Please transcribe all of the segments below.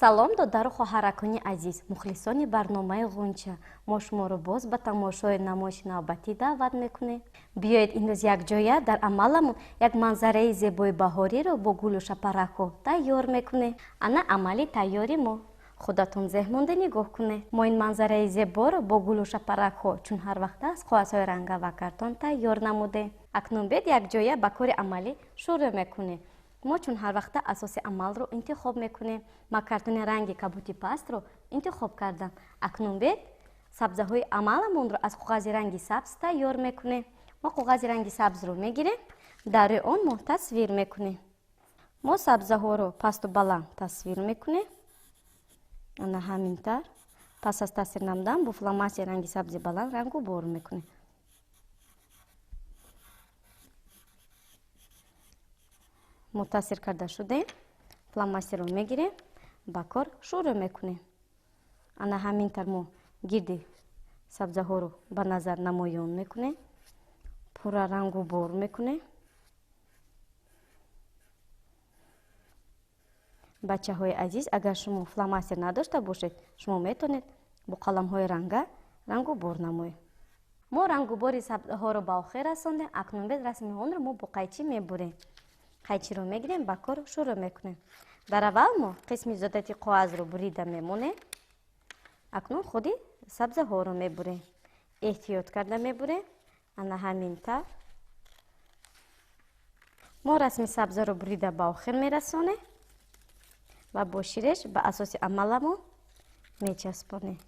Салом, додару хоҳаракони азиз, мухлисони барномаи Ғунча. Мо шуморо боз ба тамошои намоиши навбатӣ даъват мекунем. Биёед, имрӯз якҷоя дар амаламон як манзараи зебои баҳориро бо гулу шапаракҳо тайёр мекунем. Ана амали тайёри мо. Худатон зеҳмонда нигоҳ кунед. Мо ин манзараи зеборо бо гулу шапаракҳо, чун ҳар вақта аз коғазҳои ранга ва картон тайёр намудем. Акнун бед якҷоя ба кори амалӣ шурӯъ мекунем. Мо чун ҳар вақта асоси амалро интихоб мекунем. Ма картони ранги кабути пастро интихоб кардам. Акнун бед сабзаҳои амаламонро аз коғази ранги сабз тайёр мекунем. Мо коғази ранги сабзро мегирем, дар рӯи он мо тасвир мекунем. Мо сабзаҳоро пасту баланд тасвир мекунем. Ана ҳамин тавр. Пас аз тасвир намудан бо фломастери ранги сабзи баланд рангу бор мекунем. Мо тасвир карда шудем, фломастерро мегирем, ба кор шурӯъ мекунем. Ана ҳамин тавр мо гирди сабзаҳоро ба назар намоён мекунем, пурра рангу бор мекунем. Бачаҳои азиз, агар шумо фломастер надошта бошед, шумо метавонед бо қаламҳои ранга рангу бор намоед. Мо рангубори сабзаҳоро ба охир расондем. Акнун бед расми онро мо бо қайчӣ мебурем. Қайчиро мегирем, ба кор шурӯъ мекунем. Дар аввал мо қисми зиёдати коғазро бурида мемонем. Акнун худи сабзаҳоро мебурем. Эҳтиёт карда мебурем. Ана ҳамин тавр. Мо расми сабзаро бурида ба охир мерасонем ва бо ширеш ба асоси амаламон мечаспонем.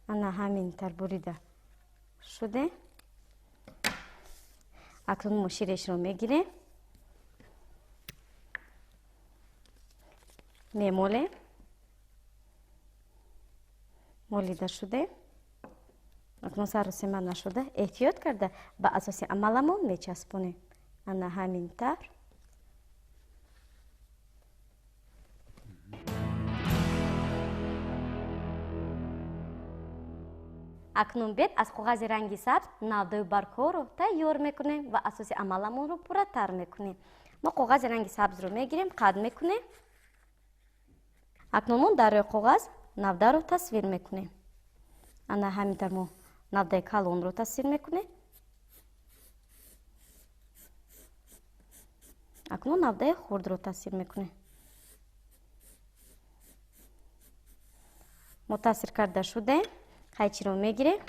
Ана ҳамин тавр бурида шудем. Акнун мо ширешро мегирем, мемолем. Молида шудем. Акнун сарусема нашуда эҳтиёт карда ба асоси амаламон мечаспонем. Ана ҳамин тавр. Акнун бед аз коғази ранги сабз навдаи баргҳоро тайёр мекунем ва асоси амаламонро пурратар мекунем. Мо коғази ранги сабзро мегирем, қад мекунем. Акнун мо дар рӯи коғаз навдаро тасвир мекунем. Ана ҳамин тавр мо навдаи калонро тасвир мекунем. Акнун навдаи хурдро тасвир мекунем. Мо тасвир карда шудем, қайчиро мегирем,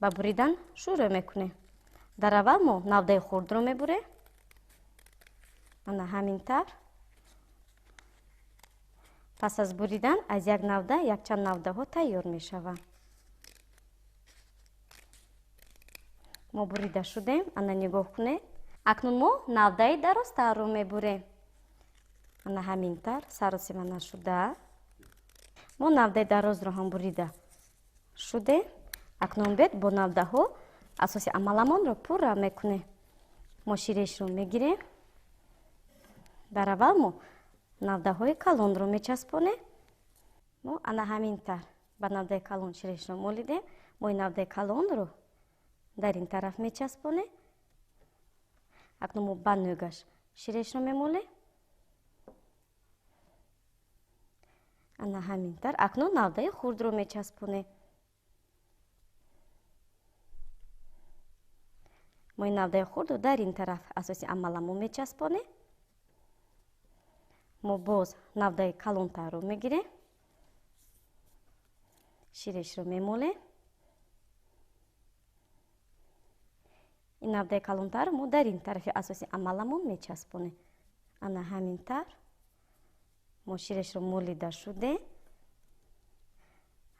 ба буридан шурӯъ мекунем. Дар аввал мо навдаи хурдро мебурем. Ана ҳамин тавр. Пас аз буридан аз як навда якчанд навдаҳо тайёр мешаванд. Мо бурида шудем, ана нигоҳ кунед. Акнун мо навдаи дарозтарро мебурем. Ана ҳамин тавр саросема нашуда. Мо навдаи дарозро ҳам бурида шудем. Акнун бед бо навдаҳо асоси амаламонро пурра мекунем. Мо ширешро мегирем. Дар аввал мо навдаҳои калонро мечаспонем. Мо ана ҳамин тавр ба навдаи калон ширешро молидем. Мо ин навдаи калонро дар ин тараф мечаспонем. Акнун мо ба нӯгаш ширешро мемолем. Ана ҳамин тавр. Акнун навдаи хурдро мечаспонем. Мо ин навдаи хурдро дар ин тараф асоси амаламон мечаспонем. Мо боз навдаи калонтарро мегирем, ширешро мемолем. Ин навдаи калонтарро мо дар ин тарафи асоси амаламон мечаспонем. Ана ҳамин тавр мо ширешро молида шудем.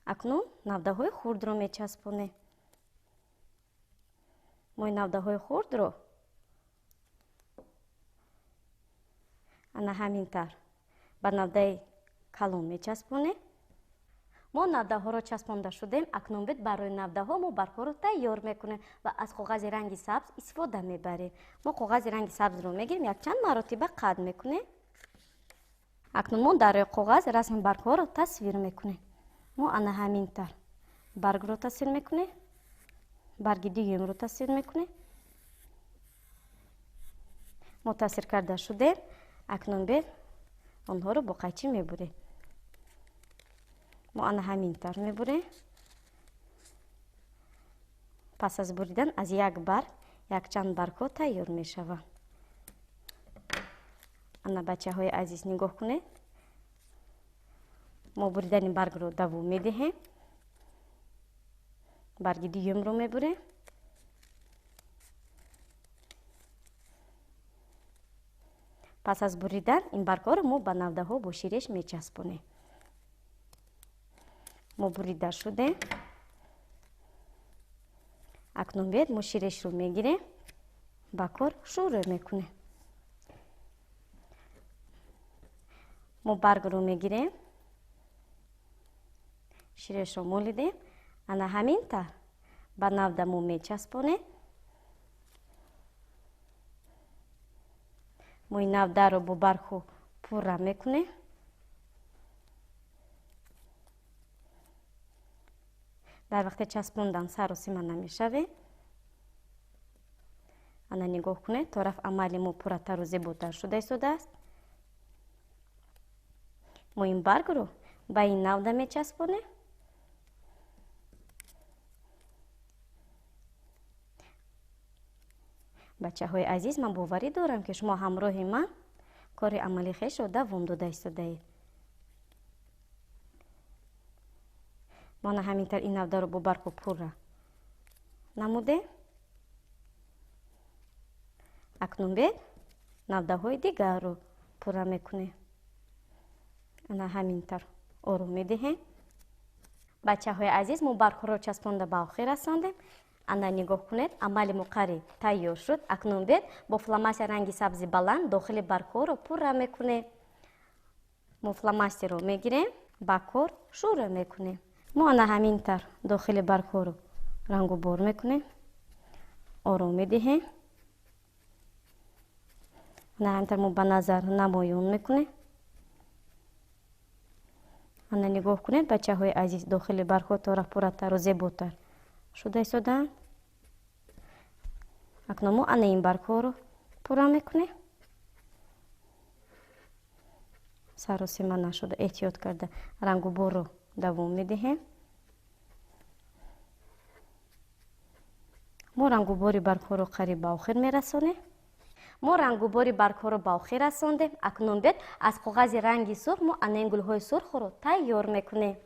Акнун навдаҳои хурдро мечаспонем. Мо ин навдаҳои хурдро ана ҳамин тавр ба навдаи калон мечаспонем. Мо навдаҳоро часпонда шудем. Акнун бед барои навдаҳо мо баргҳоро тайёр мекунем ва аз коғази ранги сабз истифода мебарем. Мо коғази ранги сабзро мегирем, якчанд маротиба қад мекунем. Акнун мо дар рӯи коғаз расми баргҳоро тасвир мекунем. Мо ана ҳамин тавр баргро тасвир мекунем, барги дуюмро тасвир мекунем. Мо тасвир карда шудем. Акнун бед онҳоро бо қайчӣ мебурем. Мо ана ҳамин тавр мебурем. Пас аз буридан аз як барг якчанд баргҳо тайёр мешаванд. Ана, бачаҳои азиз, нигоҳ кунед, мо буридани баргро давом медиҳем. Барги дуюмро мебурем. Пас аз буридан ин баргҳоро мо ба навдаҳо бо ширеш мечаспонем. Мо бурида шудем. Акнун биёед, мо ширешро мегирем, ба кор шурӯъ мекунем. Мо баргро мегирем, ширешро молидем, ана ҳамин тавр ба навда мо мечаспонем. Мо ин навдаро бо баргҳо пурра мекунем. Дар вақти часпондан саросима намешавем. Ана, нигоҳ кунед, то рафт амали мо пурратару зеботар шуда истодааст. Мо ин баргро ба ин навда мечаспонем. Бачаҳои азиз, ман боварӣ дорам, ки шумо ҳамроҳи ман кори амали хешро давом дода истодаед. Мо ана ҳамин тавр ин навдаро бо баргҳо пурра намудем. Акнун бед, навдаҳои дигарро пурра мекунем. Ана ҳамин тавр ором медиҳем. Бачаҳои азиз, мо баргҳоро часпонда ба охир расондем. Ана, нигоҳ кунед, амали мо қариб тайёр шуд. Акнун бед, бо фломастер ранги сабзи баланд дохили баргҳоро пурра мекунем. Мо фломастерро мегирем, ба кор шурӯъ мекунем. Мо ана ҳамин тавр дохили баргҳоро рангубор мекунем, ором медиҳем. Ана ҳамин тавр мо ба назар намоён мекунем. Ана, нигоҳ кунед, бачаҳои азиз, дохили баргҳо тора пурратару зеботар шуда истодаанд. Акнун мо ана ин баргҳоро пурра мекунем. Саросима нашуда, эҳтиёт карда рангуборро давом медиҳем. Мо рангубори баргҳоро қариб ба охир мерасонем. Мо рангубори баргҳоро ба охир расондем. Акнун бед, аз коғази ранги сурх мо ана ин гулҳои сурхро тайёр мекунем.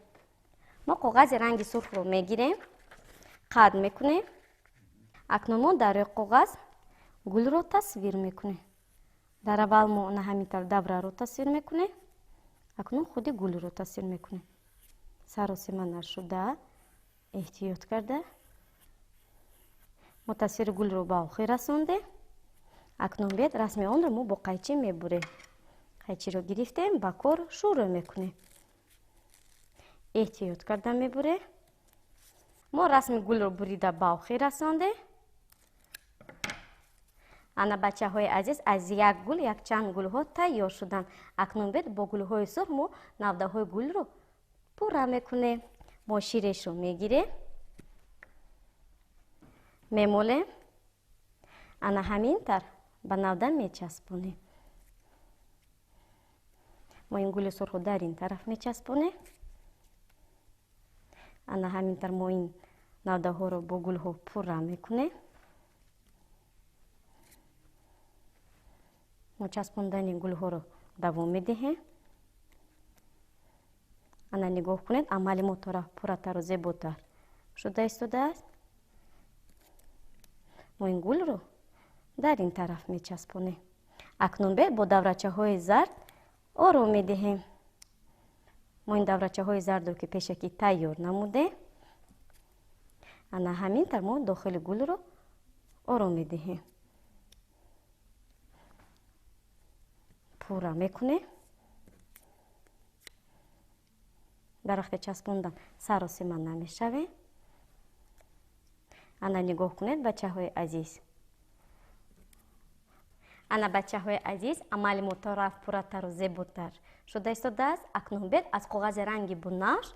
Мо коғази ранги сурхро мегирем, қад мекунем. Акнун мо дар рӯи коғаз гулро тасвир мекунем. Дар аввал мо ана ҳамин тавр давраро тасвир мекунем. Акнун худи гулро тасвир мекунем. Саросима нашуда, эҳтиёт карда мо тасвири гулро ба охир расондем. Акнун бед, расми онро мо бо қайчӣ мебурем. Қайчиро гирифтем, ба кор шурӯъ мекунем. Эҳтиёт карда мебурем. Мо расми гулро бурида ба охир расондем. Ана, бачаҳои азиз, аз як гул якчанд гулҳо тайёр шуданд. Акнун бед, бо гулҳои сурх мо навдаҳои гулро пурра мекунем. Мо ширешро мегирем, мемолем, ана ҳамин тавр ба навда мечаспонем. Мо ин гули сурхро дар ин тараф мечаспонем. Ана ҳамин тавр мо ин навдаҳоро бо гулҳо пурра мекунем. Мо часпондани гулҳоро давом медиҳем. Ана, нигоҳ кунед, амали мо тора пурратару зеботар шуда истодааст. Мо ин гулро дар ин тараф мечаспонем. Акнун бе, бо даврачаҳои зард ором медиҳем. Мо ин даврачаҳои зардро, ки пешакӣ тайёр намудем, ана ҳамин тавр мо дохили гулро ором медиҳем, пурра мекунем. Дар вақти часпондан саросима намешавем. Ана, нигоҳ кунед, бачаҳои азиз. Ана, бачаҳои азиз, амали мо то рафт пурратару зеботар шуда истодааст. Акнун бед, аз коғази ранги бунафш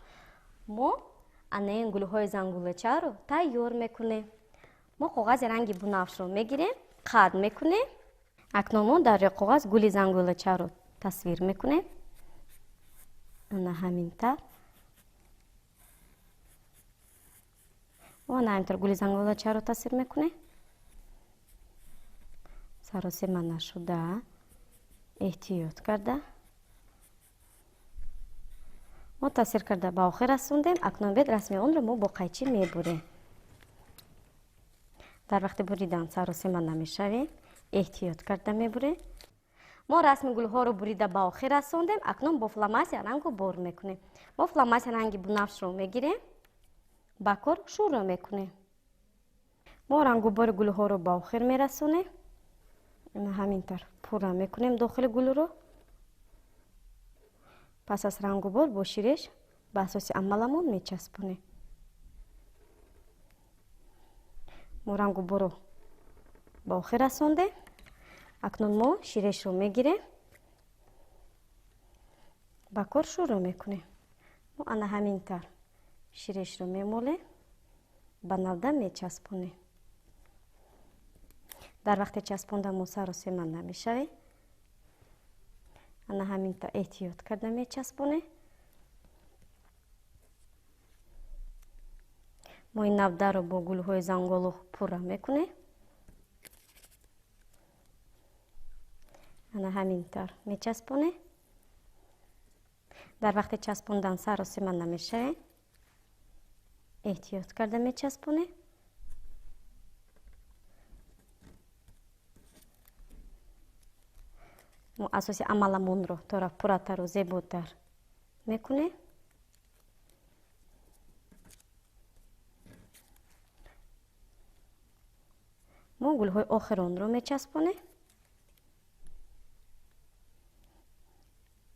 мо ана ин гулҳои зангулачаро тайёр мекунем. Мо коғази ранги бунафшро мегирем, қад мекунем. Акнун мо дар рӯи коғаз гули зангулачаро тасвир мекунем. Ана ҳамин тавр. Мо ана ҳаминтавр гули занголачаро тасвир мекунем. Саросема нашуда, эҳтиёт карда. Мо тасвир карда ба охир расондем. Акнун бед расми онро мо бо қайчӣ мебурем. Дар вақти буридан саросема намешавем, эҳтиёт карда мебурем. Мо расми гулҳоро бурида ба охир расондем. Акнун бо фломастер рангу бор мекунем. Мо фломастер ранги бунафшро мегирем, ба кор шурӯъ мекунем. Мо рангубори гулҳоро ба охир мерасонем. Ҳамин тавр пурра мекунем дохили гулро. Пас аз рангубор бо ширеш ба асоси амаламон мечаспонем. Мо рангуборро ба охир расондем. Акнун мо ширешро мегирем, ба кор шурӯъ мекунем. Мо ана ҳамин тавр ширешро мемолем, ба навда мечаспонем. Дар вақти часпонда мо саросема намешавем. Ана ҳамин тавр эҳтиёт карда мечаспонем. Мо ин навдаро бо гулҳои занголу пурра мекунем. Ана ҳамин тавр мечаспонем. Дар вақти часпондан саросема намешавем, эҳтиёт карда мечаспонем. Мо асоси амаламонро тора пурратару зеботар мекунем. Мо гулҳои охиронро мечаспонем.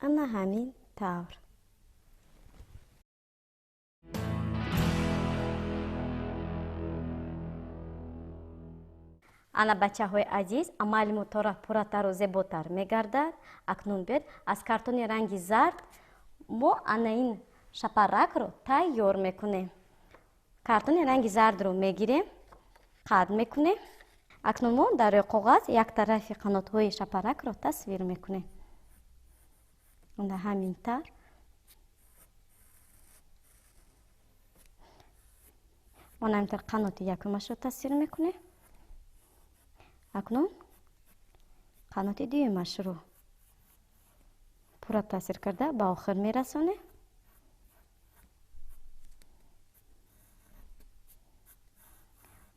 Ана ҳамин тавр. Ана бачаҳои азиз, амали мо тора пурратару зеботар мегардад. Акнун биёед аз картони ранги зард мо ана ин шапаракро тайёр мекунем. Картони ранги зардро мегирем, қад мекунем. Акнун мо дар рӯи коғаз як тарафи қанотҳои шапаракро тасвир мекунем. Ана ҳамин тавр. Мо ҳамин тавр қаноти якумашро тасвир мекунем. Акнун қаноти дуюмашро пурра тасвир карда ба охир мерасонем.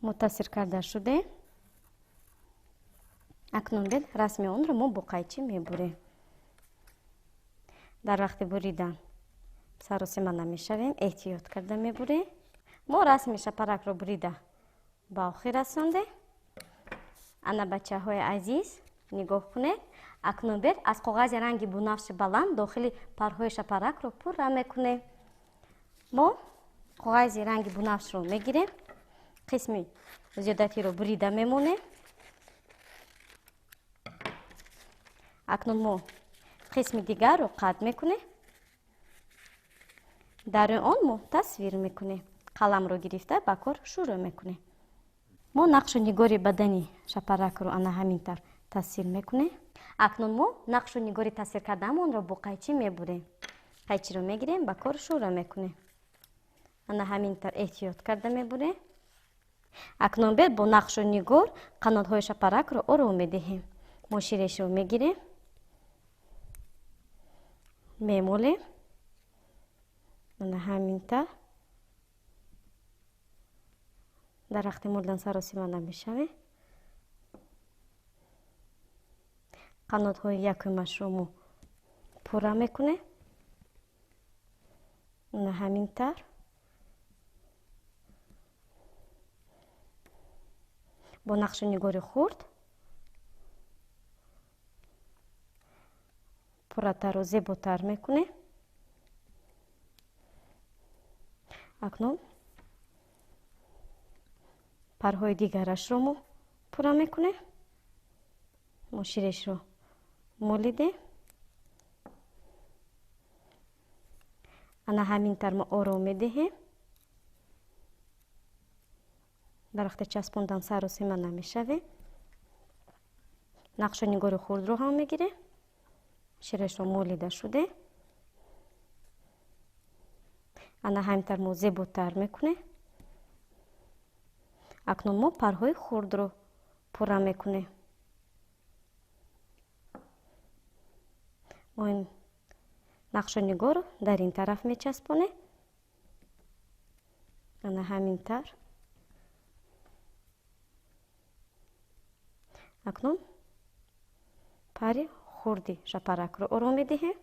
Мо тасвир карда шудем. Акнун бед расми онро мо бо қайчӣ мебурем. Дар вақти буридан саросема намешавем, эҳтиёт карда мебурем. Мо расми шапаракро бурида ба охир расондем. Ана бачаҳои азиз, нигоҳ кунед. Акнун бед аз коғази ранги бунафши баланд дохили парҳои шапаракро пурра мекунем. Мо коғази ранги бунафшро мегирем, қисми зиёдатиро бурида мемонем. Акнун мо қисми дигарро қад мекунем. Дар рӯи он мо тасвир мекунем. Қаламро гирифта ба кор шурӯъ мекунем. Мо нақшу нигори бадани шапаракро ана ҳамин тавр тасвир мекунем. Акнун мо нақшу нигори тасвир кардаамонро бо қайчӣ мебурем. Қайчиро мегирем, ба кор шурӯъ мекунем. Ана ҳамин тавр эҳтиёт карда мебурем. Акнун бед бо нақшу нигор қанотҳои шапаракро ором медиҳем. Мо ширешро мегирем, мемолем. Ана ҳамин тавр. Дар вақти молидан саросима намешавем. Қанотҳои якумашро мо пурра мекунем. Ана ҳамин тавр. Бо нақшу нигори хурд пурратару зеботар мекунем. Акнун парҳои дигарашро мо пурра мекунем. Мо ширешро молидем. Ана ҳамин тавр мо ором медиҳем. Дар вақти часпондан саросима намешавем. Нақшу нигори хурдро ҳам мегирем. Ширешро молида шудем. Ана ҳамин тавр мо зеботар мекунем. Акнун мо парҳои хурдро пурра мекунем. Мо ин нақшу нигорро дар ин тараф мечаспонем. Ана ҳамин тавр. Акнун пари хурди шапаракро оро медиҳем.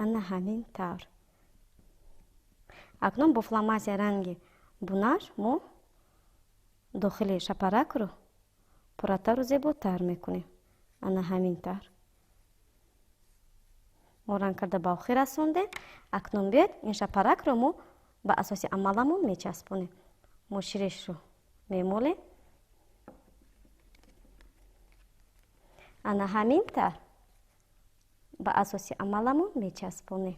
Ана ҳамин тавр. Акнун бо фломастер ранги бунафш мо дохили шапаракро пурратару зеботар мекунем. Ана ҳамин тавр. Мо ранг карда ба охир расондем. Акнун биёед ин шапаракро мо ба асоси амаламон мечаспонем. Мо ширешро мемолем. Ана ҳамин тавр ба асоси амаламон мечаспонем.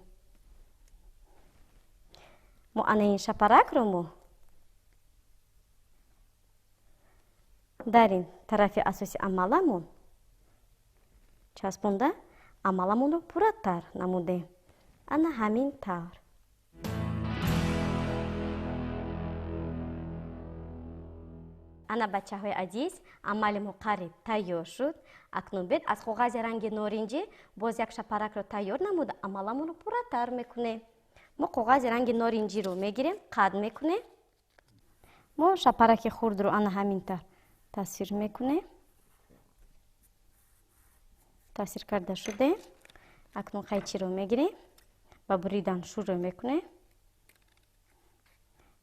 Мо ана ин шапаракро мо дар ин тарафи асоси амаламон часпонда амаламонро пурратар намудем. Ана ҳамин тавр. Ана бачаҳои азиз, амали мо қариб тайёр шуд. Акнун бед аз коғази ранги норинҷӣ боз як шапаракро тайёр намуда амаламонро пурратар мекунем. Мо коғази ранги норинҷиро мегирем, қад мекунем. Мо шапараки хурдро ана ҳамин тавр тасвир мекунем. Тасвир карда шудем. Акнун қайчиро мегирем, ба буридан шурӯъ мекунем.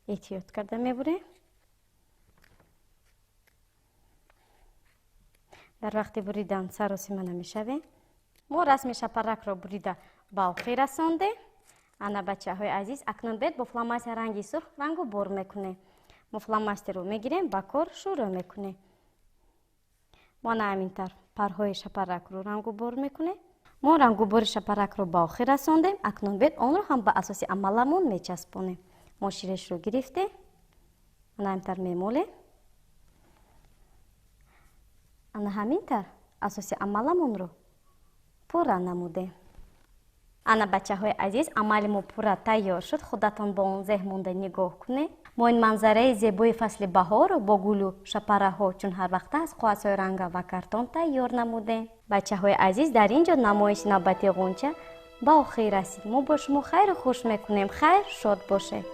Эҳтиёт карда мебурем. Дар вақти буридан саросима намешавем. Мо расми шапаракро бурида ба охир расондем. Ана бачаҳои азиз, акнун бед бо фломастер ранги сурх рангу бор мекунем. Мо фломастерро мегирем, ба кор шурӯъ мекунем. Мо ана ҳамин тавр парҳои шапаракро рангу бор мекунем. Мо рангубори шапаракро ба охир расондем. Акнун бед онро ҳам ба асоси амаламон мечаспонем. Мо ширешро гирифтем, ана ҳамин тавр мемолем. Ана ҳамин тавр асоси амаламонро пурра намудем. Ана бачаҳои азиз, амали мо пурра тайёр шуд. Худатон бо он зеҳн монда нигоҳ кунед. Мо ин манзараи зебои фасли баҳорро бо гулу шапараҳо чун ҳар вақта аз коғазҳои ранга ва картон тайёр намудем. Бачаҳои азиз, дар ин ҷо намоиши навбати ғунча ба охир расид. Мо бо шумо хайру хуш мекунем. Хайр, шод бошед.